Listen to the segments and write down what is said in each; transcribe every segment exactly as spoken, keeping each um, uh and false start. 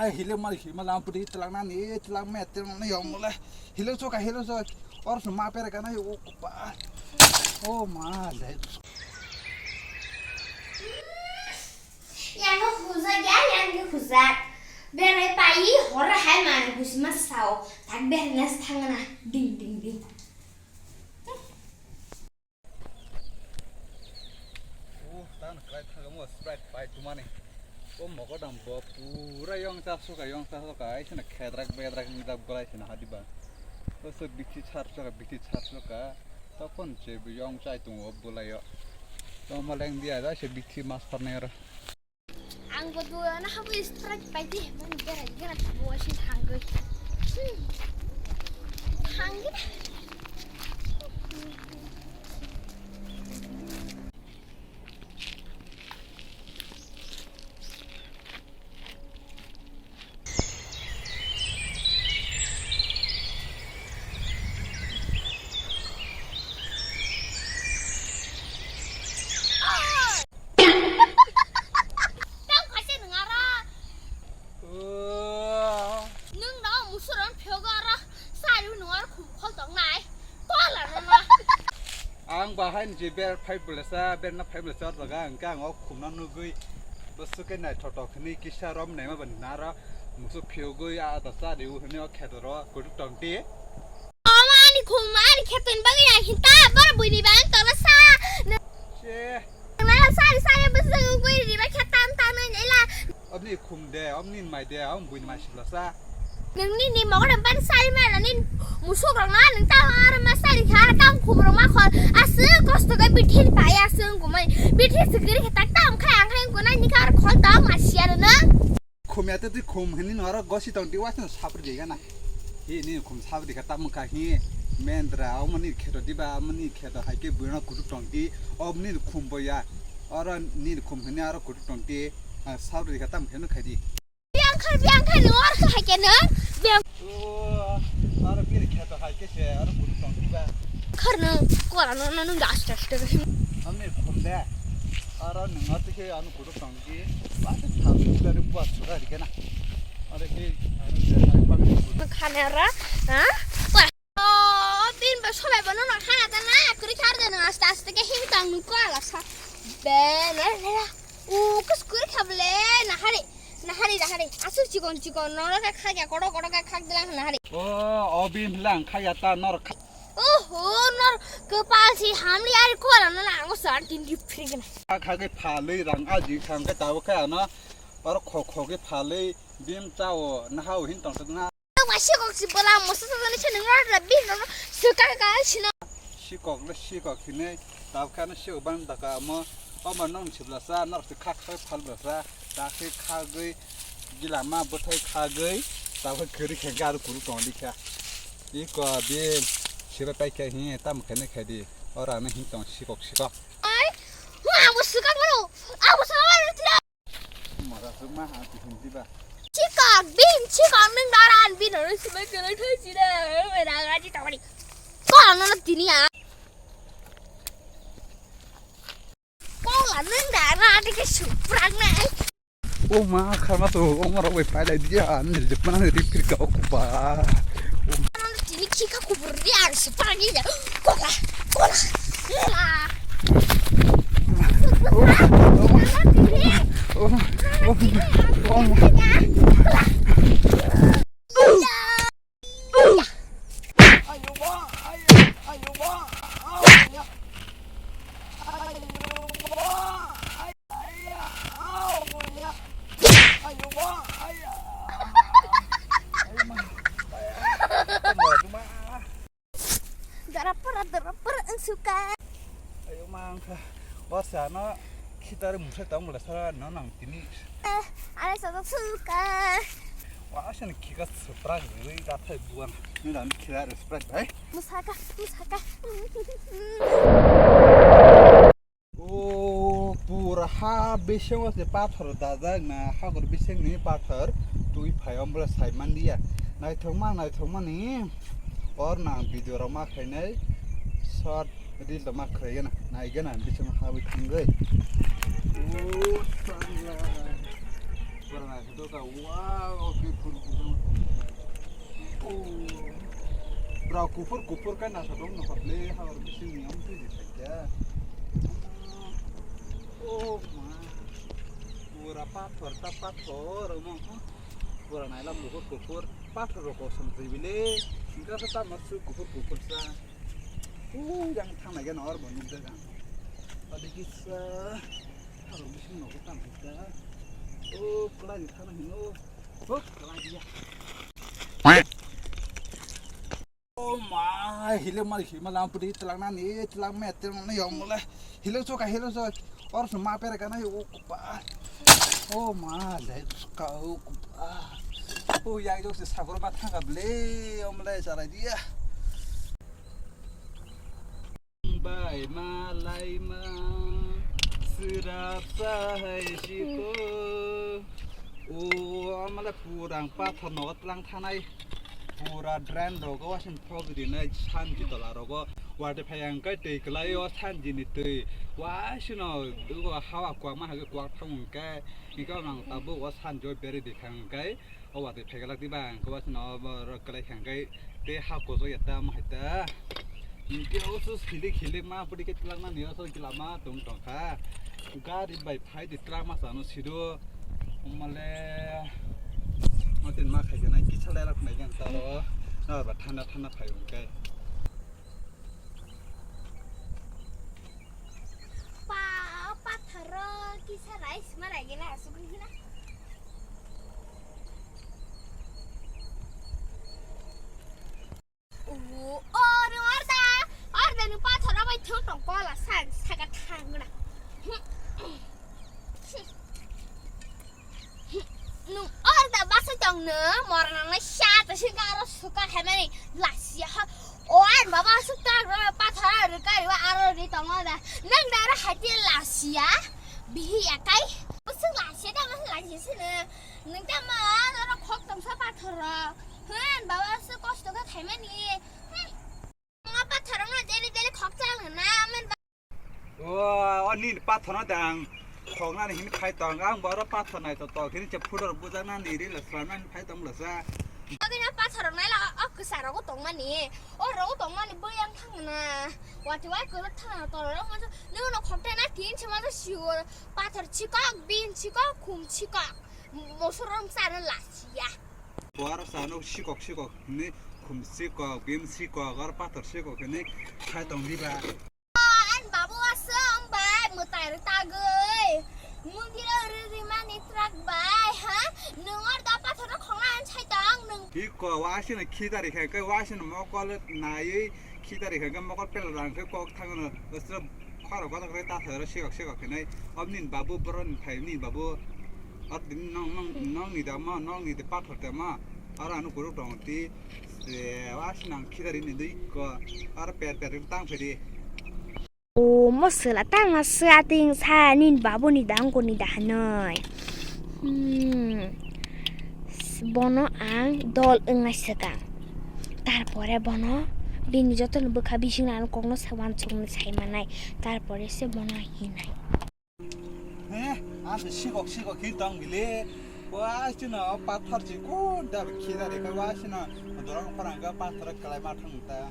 Hile mari hima lam pudi tilang nani, tilang me, tilang nani yong mole. Hile soka, hile soka. Or suma pere kana yo kupa. Oh ma le. Yang ko khujak ya, yang ko khujak. Berai pai hor hai man husma sao. Tak berai nas thangna ding ding ding. Uh, tan kai thangamo Sprite pai tumani. O mogodam bo pura yong cha suka, yong cha suka. Ai sina khedrak bedrak ni dak bolai sina hadiba. O so bithi char suka, bithi char suka. Tokon je yong chai tung o bolai yo. To maleng dia da se bithi mas parne ora. Ang bo duo na habo Sprite pai di, man berai gana bo sin hangoi. Hmm. Hangoi. Tang khaise nwng aro. Oh. Nwng no musuron pheogo aro. Sari nwng aro khum khol tong nai. Kola no no. Ang bahai ni je ber phai bulesa, ber na phai bulesa jaga ang kang o khum no nugui. Bo suke nai thotok ni kisa rom nai ma ban naro. Musu pheogui a da sari u hne o khetoro kudu tong ti. Oma ani khum ani kheto ni bagwi ang hinta bar buini bang toro sa. Che. Nang sari sari bwswk ugwi riba khe tam tam nai la. Obni khum de, obni mai de, om buini mai sibla sa. Nungni ni mogodam ban sari ma la ni musuk rok na nung ta ar ma sari kha tam khum rok ma khol. Aswk kosto khe bithi pai aswk kumai. Bithi sikiri khe tak tam khai ang khai kunai ni kar khol tam ma siar na. Khum ya te twi khum hini no oro gosi tong di waisano sapri di gana. Hi ni khum sapri kha tamung kha hi mendra omoni kheto diba omoni kheto hai khe buino kutuk tong di omni khum bo ya. Oro ni khum hini oro kutuk tong di sapri kha tamung khe no khai di. Biang khai biang khai no oro hai khe no biang. O oro biri kheto hai khe se oro kutuk tong diba. Khar no kora no no no aste aste. Omni khum de oro nung ati khe ano kutuk tong. Ba, ta thang dari buat sudah di kena. Ada ke, ada ke, ada ke. Khane ra, ha? Wah. Oh, bin ba sobai ba no na khana ta na, kuri khar de na asta asta ke hing tang nu ko ala sa. Be, na, na, na. U, kus kuri khable, na hari, na hari, na hari. Asuk chikon chikon, no ka khagya, kodo kodo ka khag dilang na hari. Oh, o bin lang khagya ta nor kha. Oho, nor kwpal si hamli ari kola no na ango san tin di free gana. Kha kha ke phalwi rang aji khang ke tabo khe ano oro kho kho ke phalwi bim chao na hao hin tong tong na. Wa sikok si bola mosa sa ni se nang ra bi no sikak ka si no. Sikok le sikok hinai tabo khe ano sikok ban da ka mo o ma nong sibla sa nor se kha kha phal bla sa ta khe kha gwi gila ma bwthai kha gwi tabo khe kuri khe garu kuru tong di kha. Iko bim sibai pai khe hi tam khe ne khe di. Ora ne hi tong sikok sikok. Ai, ma abo sikak bro. Abo sikak bro tira. Mara su ma ha ti hin di ba. Sikak bim sikak nung daran bin ro sibai khe thai sira. Mera gaji tawari. Ko ano na tini ya. Kola nung da ra de ke suprak nai. O ma kharma to o ma rok bai pai lai dia an je pana ri pir ka o kupa. Ano tini khika kubur ri ang suprak ni da. Kola, kola, kola. O ma, o ma, o ma, o ma. Dara pura, dara pura, ang suka. Ayo, ma, ang kha. Wasa, no, khitari musai tong mula sara, no, nang tini. Eh, are sa suka. Wasa, ni khika supra, ni, ni, da thai buan. Ni, da, ni khitari supra, bai. Musaka, musaka. O pura ha bisingo se pathor dajak na, hakor bisingni pathor twi phai, omo sai manliya. Naithokma, naithokmani or nang video rok ma khainai, short reel rok ma khaigena, naigena bisingo habwi thangwi. O sala. Wow, beautiful. Oh. Bro, kufur, kufur kan nasa dong, nokap le, hawar bising ni, ang tuh di saja. Oh, ma. Pura pathor, ta pathor, mo. Pura naila kufur, kufur. Pathor rok kosom twi bile. Hingke sa ta matsu kufur, kufur sa. Oh, yang thang lagi nor, bo nuk dagang. Tadi kisa. Hawar bising nogo tang hita. Oh, kelai di sana hino. Oh, kelai dia. Oh my, hilang mal, hilang mal lampu di telang nani, telang me, telang nani, ya Allah. Hilang soka, hilang soka. Or sama pera kana, oh, kupa. Oh my, let's go, kupa. Oh, ya, yo, si sagor ba thang ka ble, om le, sarai dia. Bai malai ma sirap sahai siko. O amale purang pathor nogo tlang thanai. Pura drain rogo wasin thok rinai sanji tola rogo. Wate phai ang kai twi kwlai o sanji ni twi. Wasino dugo hawa kwak ma hage kwak thang kai. Iko nang tabu o sanjo beri dikhang kai. O watwi phegelak diba ang kobasino obo rok kwlai kha hwnkhe tei ha kochok ya ta ma hai ta. Hwnkhe o se silik hilik ma pudi khe twlak nani o se lama tong tong kha. Gari bai phai di truck masa no sido. Omale. Motin ma khai gana kisa lai rak nai gan ta ro. Na ba thanda thanda phai hwnkhe. Pa, pathoro kisa rice ma lagi na asuk ni na. O, o, ni orda, orda ni pathoro bai thung tong kola san, saga thang na. Nung orda basa tong no, mora nang na sha ta sing aro suka hemani lasia ha. O an baba suk ta ro pathara ri kari wa aro ri tong da. Nang da ro hati lasia. Bihi ya kai. Suk lasia ta mas lasia sini. Nung ta ma ro khok tong sa pathara. Han baba suk kosto ka thaimani. Hmm. Ma pathara ma deli deli khok chang na man. O, o nini pathorno de ang khoknani hini phai tong, ang bo oro pathor nai to tok hini che photo rok bujaknani reel rok swnamnani phai tong bwlasa. Bagwi no pathor rok naila o kwsa rogo tongmani, o rogo tongmani bwrwi ang thangna, wati wai kwlwk thangna toro rok mansa, nwng no khokte na tin se mansa siyo, pathor chikok, bin chikok, khum chikok, mosor rok chana lasiya. Bo aro sa no sikok sikok hini, khum sikok, bin sikok, aro pathor sikok hini phai tong diba. Ani babu aswng bai mwtai rwtagwi. Mundiro rwrwimani truck bai, ha? Nwng or da pathoro khongna an sai tong, nwng. Iko wasino khitari khai kai wasino mokol naiwi khitari khai kai mokol pela rang khai kok thangno. Aswk khorok kotor khai ta thoro sikok sikok khenai. Om nini babu boroni phai nini babu. Or nong, nong, nongni da ma, nongni de pathor te ma. Aro ano kuruk tong ti. Se, wa sinang khidari ni dui ko, ar per per tang phedi. O mo sela tang ma sela ting sa nin babu ni dang ko ni da hanoi. Hmm. Bono ang dol wngnai swkang. Tarpore bono bini joto no bwkha bising ano kokno sawan chukno sai manai. Tarpore se bono hinai. He, ang se sikok sikok khe tong bile. Wa sino pathor si kun da khida re ka wa sino dorong parang ka pathor kalai ma thang ta.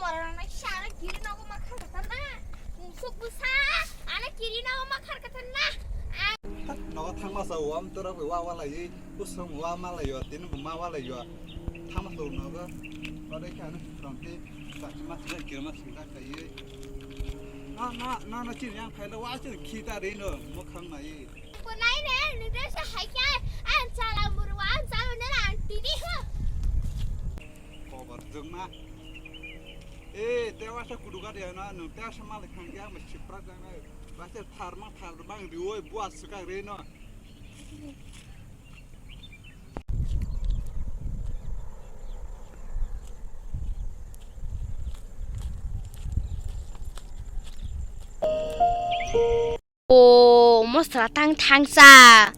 Mora na sara kiri no ma khar ka na. Suk bu sa, ana kiri no ma khar ka na. No thang ma sa wam tora wa wa la yi. Usong wa ma la yo, tin bu ma wa la yo. Thang ma sa no ga. Ba de kha na tong te. Sa ma sa kiri ma sa ka yi. Na, na, na, na, chini yang phaila wa chini khita ri no, mo khang nai. Bo nai re, ni dress hai kya, an chala murwa, an chala ne an tini ho. Kobar jung ma. Eh, te wa sa kudu ga de na, no, te sa mal khang ya, ma chipra ga na. Ba se thar ma thar bang ri oi, bua suka re no. O mosra tang thangsa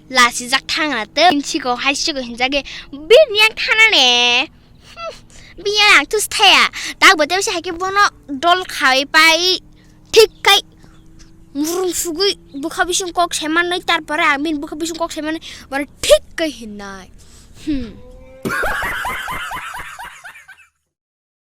lasijak thangna tei siko hai siko hinjagwi bini yang thanane. Hmm, bini yang ang tus thaya. Dak bo tebse hai khe bono dol khawi pai thik kai. Murung sugwi bwkha bising kok semanwi, tarpore ang bini bwkha bising kok semanwi, bari thik khe hinai. Hmm.